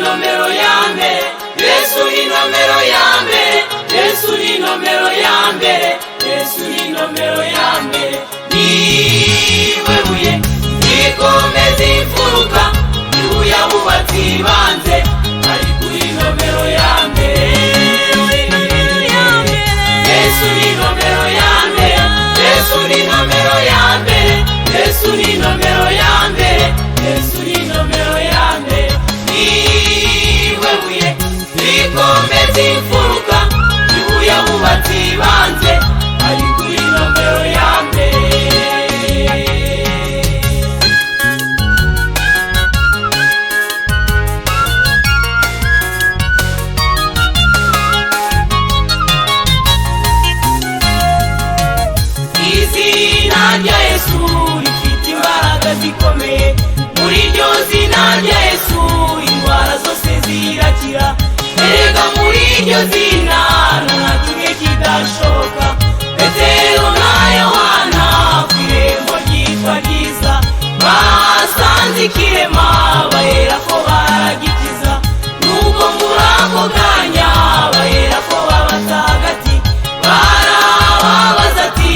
nomero ya mbere, Yesu ni nomero ya mbere, Yesu ni nomero ya mbere, Yesu ni nomero ya mbere. Niwe buye rikomeza imfuruka, ibuye abubatsi banze, ari kuri nomero ya mbere. Yesu ni nomero ya mbere, Yesu ni nomero ya mbere, Yesu ni nomero ya mbere, Yesu ni nomero ya mbere. Niwe buye rikomeza imfuruka, ibuye abubatsi banze, ari kuri nomero ya mbere. Izina rya Yesu rifite imbaraga zikomeye, muri iryo zina rya Yesu indwara zose zirakira. Erega muri iryo zina nta kimwe kidashoboka. Petero na Yohana ku irembo ryitwa ryiza basanze ikirema baherako baragikiza. Nuko muri ako kanya baherako babatagati barababaza ati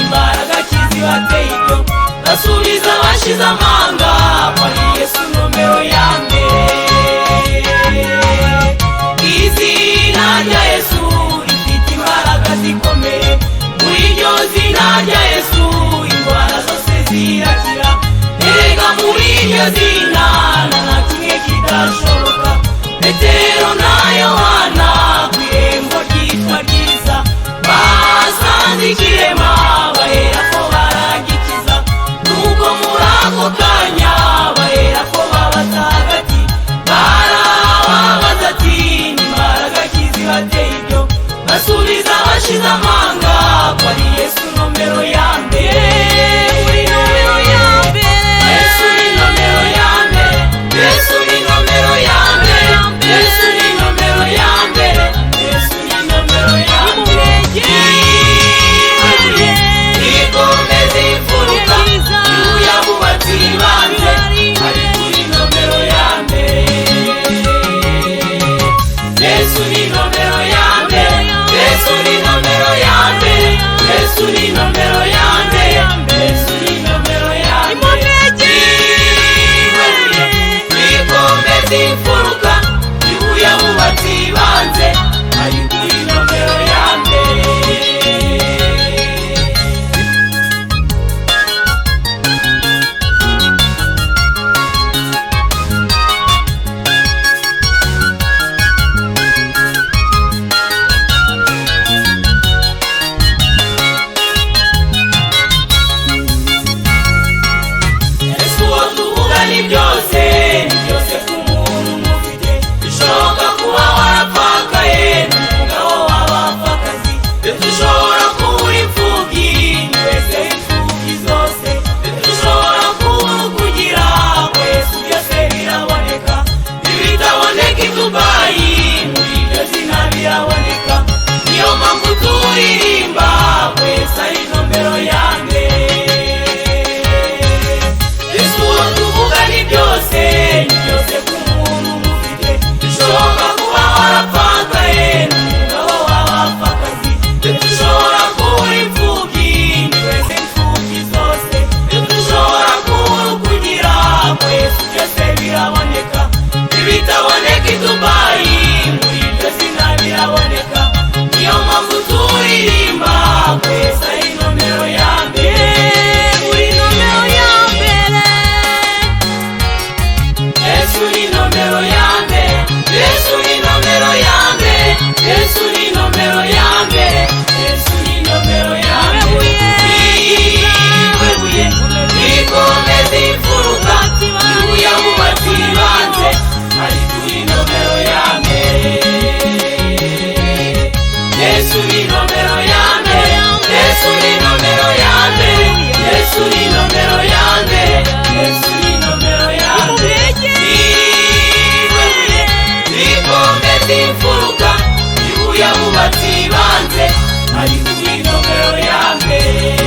imbaraga ki zibateye ibyo? Basubiza bashize amanga ko ari Yesu nomero ya mbere. Izina rya Yesu rifite imbaraga zikomeye, muri iryo zina rya Yesu indwara zose zirakira. Erega muri iryo zina nta kimwe kidashoboka. Petero na Yohana ku irembo ryitwa ryiza basanze ikirema baherako baragikiza. Nuko muri ako kanya baherako babatagati barababaza ati imbaraga ki zibateye ibyo? Basubiza bashize amanga ko ari Yesu nomero ya mbere. Uri nomero ya mbere. Yesu ni nomero ya mbere, Yesu ni nomero ya mbere, Yesu ni nomero ya mbere, Yesu ni nomero ya mbere. Niwe rikomeza imfuruka, ibuye abubatsi banze, ari kuri nomero ya mbere. Yesu ni nomero ya mbere, Yesu ni nomero ya mbere, Yesu ni nomero ya mbere, Yesu ni nomero ya mbere. Niwe rikomeza imfuruka, ibuye abubatsi banze, ari kuri nomero ya mbere. Yesu uwo tuvuga ni byose, ni byose ku muntu umufite. Bishoboka kuba warapfakaye n'umugabo w'abapfakazi, ndetse ushobora kubura imfubyi ni wese w'imfubyi zose, ndetse ushobora kubura ukugira ko Yesu byose biraboneka. Ibitaboneka i Dubayi muri iryo zina biraboneka. Niyo mpamvu turirimba ko Yesu ari nomero ya mbere. Yesu uwo tuvuga ni byose, ni byose ku muntu umufite. Bishoboka kuba warapfakaye n'umugabo w'abapfakazi, ndetse ushobora kubura imfubyi ni wese imfubyi zose, ndetse ushobora kubura ukugira ko Yesu byose biraboneka. Ibitaboneka i Dubayi muri iryo zina biraboneka. Niyo mpamvu turirimba ko Yesu ari nomero ya mbere. Uri nomero ya mbere. Yesu ni nomero ya mbere, Yesu ni nomero ya mbere, Yesu ni nomero ya mbere, Yesu ni nomero ya mbere. Niwe buye rikomeza imfuruka, ibuye abubatsi banze, ari kuri nomero ya mbere. Yesu ni nomero ya mbere, Yesu ni nomero ya mbere, Yesu ni nomero ya mbere, Yesu ni nomero ya mbere. Niwe buye rikomeza imfuruka, ibuye abubatsi banze, ari kuri nomero ya mbere.